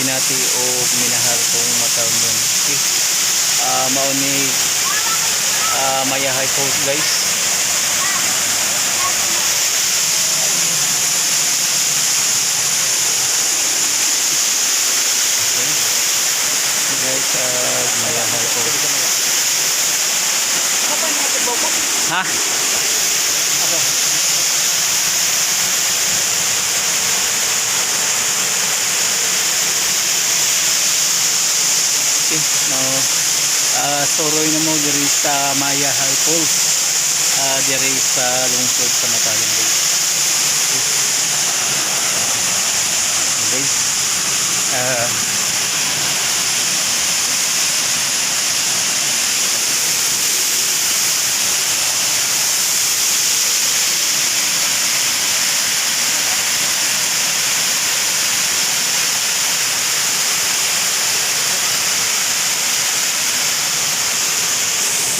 Binati o minahal kong Matalnon. Okay. Mao ni Mayahay Falls, guys. Okay. Guys, Mayahay Falls. Ha? Okay, no. Suroy na mo diri sa Mayahay Falls. Diri sa lungsod sa Matalom, guys. Okay. Guys.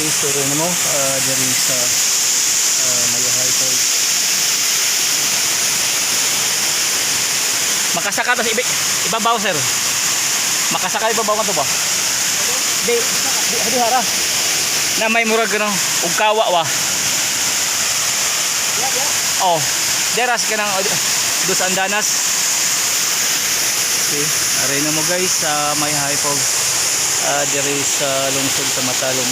Okay, suroy na mo diri sa Mayahay Falls. Makasaka tas ibi, ibabaw, sir. Makasaka ibabaw ka to ba? Di, di, di hara. Na may murag ano, ug kawa wa. Oh, deras ka ng dos andanas. Okay, aray na mo, guys, sa Mayahay Falls. Diri sa lungsod sa Matalom.